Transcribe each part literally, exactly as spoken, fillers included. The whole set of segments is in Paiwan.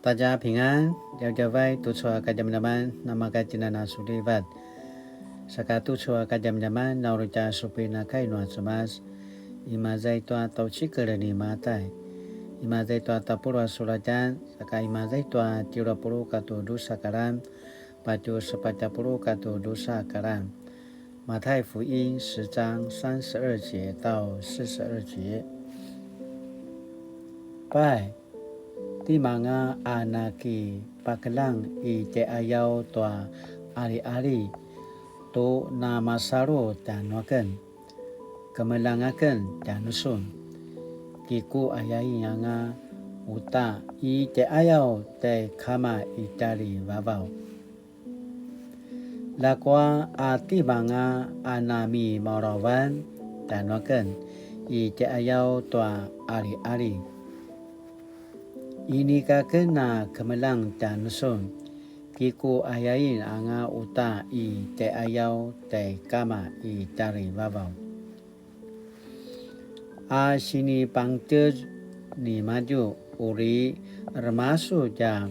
大家平安, djavadjavay tucu a kadjamadjaman, namakatjinana sulivat. Saka tucu a kadjamadjaman, na uri tja supin a kai nua Cemas. Imaza i tua tjaucikel ni Matai. Imaza i tua tapuluq a sulatjan, saka imaza i tua tjelu a puluq katua drusa a karan, patje sepatj a puluq katua drusa a karan. 馬太福音十章三十二節到四十二節。Pai, tima anga a nakipakeljang i tjaiqayaw tua qaliqali tu namasalu tjanuaken? Kemeljang aken tjanusun. Kikuqayain anga uta i tjaiqayaw tjai Kama i tjarivavaw. Ljakua a tima anga a namimauravan tjanuaken i tjaiqayaw tua qaliqali? Inika aken a kemeljang tjanusun, kikuqayain anga uta i tjaiqayaw tjai Kama i tjarivavaw. A sinipangtjez nimadju uri remasudj a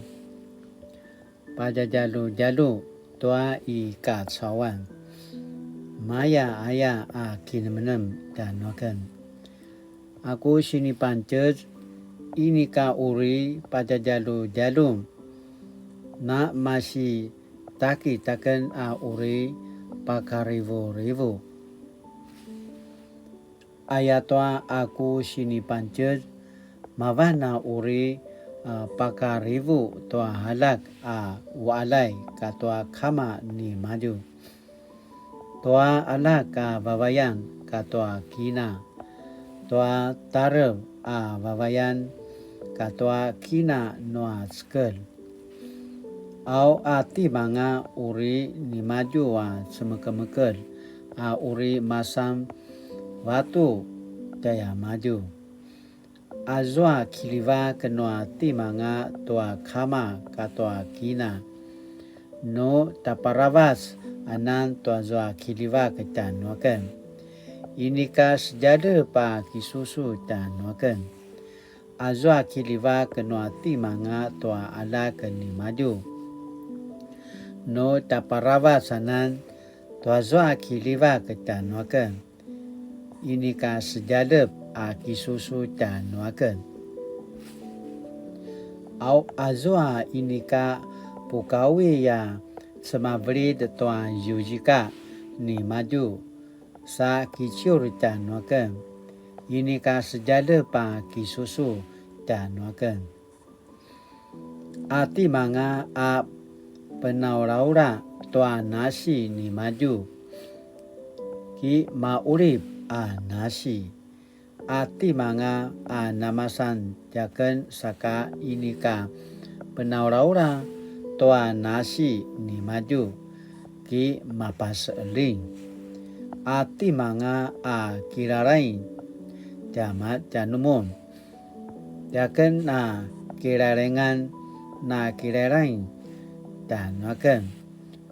padjadjaludjalu tua i kacauan. Maya aya a kinemenem tjanuaken. A ku sinipangtjez, inika uri padjadjaludjalu, na masi takitaken a uri pakarivurivu. Ayatua a ku sinipangtjez, mavan a uri, a, pakarivu tua aljak a uqaljay katua Kama nimadju, tua aljak a vavayan katua kina, tua tarev a vavayan katua kina nua cekelj. Au a tima anga uri nimadju a cemekemekelj a uri masan vatu tjaimadju. Azua kiljivak nua tima anga tua Kama katua kina, nu tjaparavac anan tuazua kiljivak tjanuaken. Inika sedjaljep a kisusu tjanuaken. Azua kiljivak nua tima anga tua aljak nimadju, nu tjaparavac anan tuazua kiljivak tjanuaken. Inika sedjaljep a kisusu tjanuaken. Au azua inika pukawi a cemavelid tua ziuzika nimadju, sa kiciur tjanuaken, inika sedjaljep a kisusu tjanuaken. A tima anga a penaulaula tua nasi nimadju, ki maqulip a nasi. A tima anga a namasan tiaken saka inika penaulaula tua nasi nimadju, ki mapaseqeljing. A tima anga a kilalaing tjama-, tjanumun, tiaken na kilalaingan, na kilalaing tjanuaken,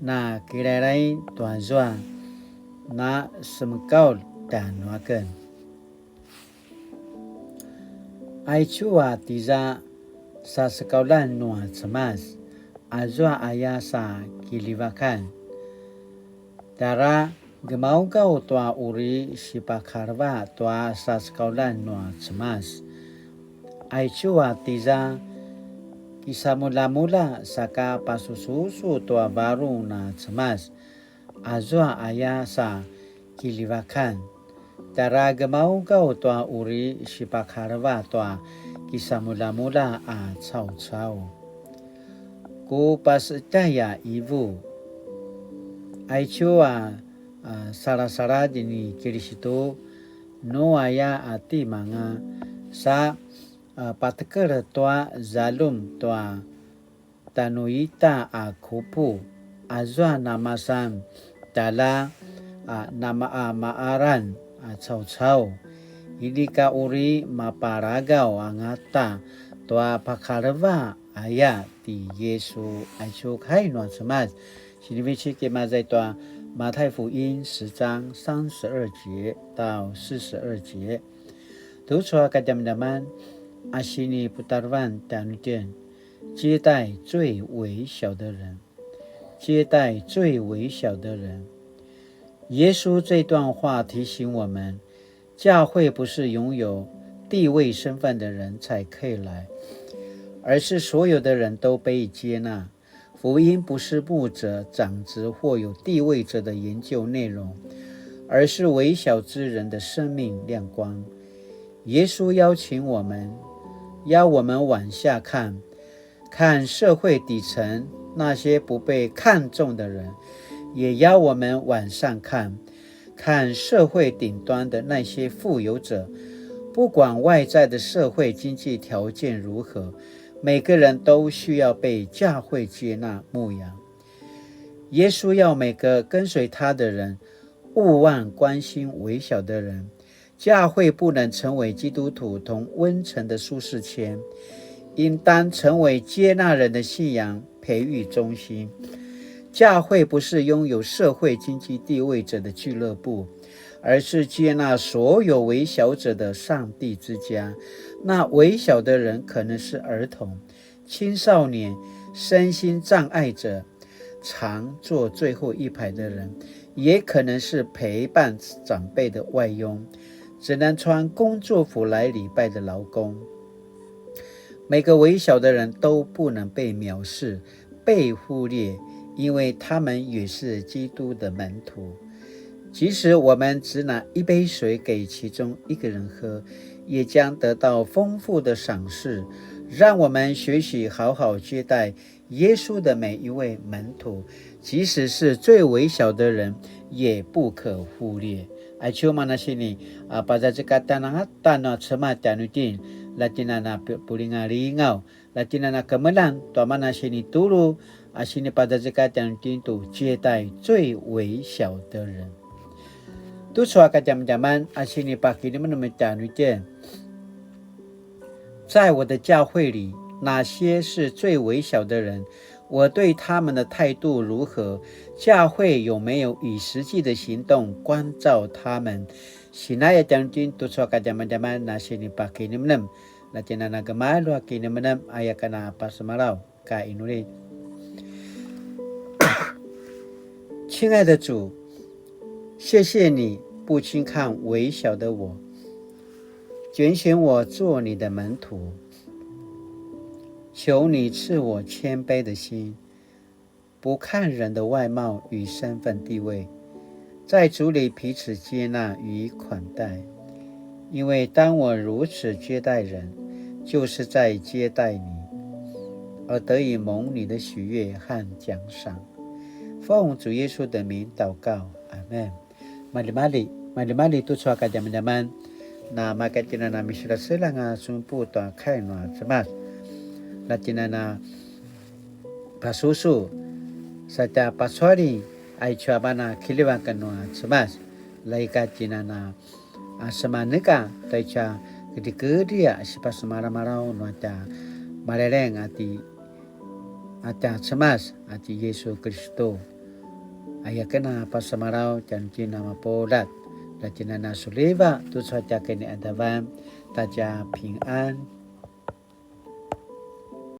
na kilalaing tuazua, na semekaulj tjanuaken. Aicu a tiza sasekauljan nua Cemas, azua aya sa kiljivakan. Tjara gemaugaw tua uri sipakaleva tua sasekauljan nua Cemas. Aicu a tiza kisamuljamulja saka pasususu tua varung na Cemas, azua aya sa kiljivakan. Tjara gemaugaw tua uri sipakaleva tua kisamuljamulja a caucau. Ku pasetjaya ivu. Aicu a, a, salasaladj ni Kilisitu, nu aya a timanga, sa, a, patekel tua zaljum tua tjanuita a kupu, azua namasan tjalja a namaamaaran a caucau, inika uri mapalagaw angata tua pakaleva aya ti Yesu. Aicu kai nua Cemas, sinivecik i maza i tua 馬太福音十章三十二節到四十二節. Tucu a kadjamadjaman a siniputarevan tjanuitjen. 接待最微小的人，接待最微小的人。耶稣这段话提醒我们，教会不是拥有地位身份的人才可以来，而是所有的人都被接纳。福音不是牧者、长执或有地位者的研究内容，而是微小之人的生命亮光。耶稣邀请我们，邀我们往下看，看社会底层那些不被看重的人，也邀我们往上看，看社会顶端的那些富有者。不管外在的社会经济条件如何，每个人都需要被教会接纳牧养。耶稣要每个跟随他的人勿忘关心微小的人。教会不能成为基督徒同温层的舒适圈，应当成为接纳人的信仰培育中心。教会不是拥有社会经济地位者的俱乐部，而是接纳所有微小者的上帝之家。那微小的人可能是儿童、青少年、身心障碍者、常坐最后一排的人，也可能是陪伴长辈的外佣，只能穿工作服来礼拜的劳工。每个微小的人都不能被藐视、被忽略，因为他们也是基督的门徒。即使我们只拿一杯水给其中一个人喝，也将得到丰富的赏赐。让我们学习好好接待耶稣的每一位门徒，即使是最微小的人，也不可忽略。Aicu mana sini, a, pazazekatan angata nua Cemas tjanuitjen, la tjen a na pu-, pulingalingaw, la tjen a na kemeljang, tua mana sini tulu, a, sini pazazekatan tjanuitjen tu 接待最微小的人. Tucu a kadjamadjaman a sini pakinemenem tjanuitjen. 在我的教会里，哪些是最微小的人？我对他们的态度如何？教会有没有以实际的行动关照他们？Sinaya tjanuitjen tucu a kadjamadjaman a sini pakinemenem. La tjen a na kemalju a kinemenem aya ken a pasemalaw. Ka inuli. 亲爱的主，谢谢你不轻看微小的我，拣选我做你的门徒。求你赐我谦卑的心，不看人的外貌与身份地位，在主里彼此接纳与款待。因为当我如此接待人，就是在接待你，而得以蒙你的喜悦和奖赏。奉主耶稣的名祷告，阿们。Maljimalji, maljimalji tucu a kadjamadjaman. Na maka tjen a na miselaselang a sumupu tua kai nua Cemas. La tjen a na pasusu, sa tja pasuali, aicu a mana kiljivak nua Cemas, la ika tjen a na, a, semaneka, taicu a kedrikedri a sipasemalamalaw nua tja maleleng a ti, a tja Cemas, a ti Yesu Kristu. Aya ken a pasemalaw tjanuitjen a mapuljat, la tjen a na suliva tucu a tja kiniadavan, ta tja 平安.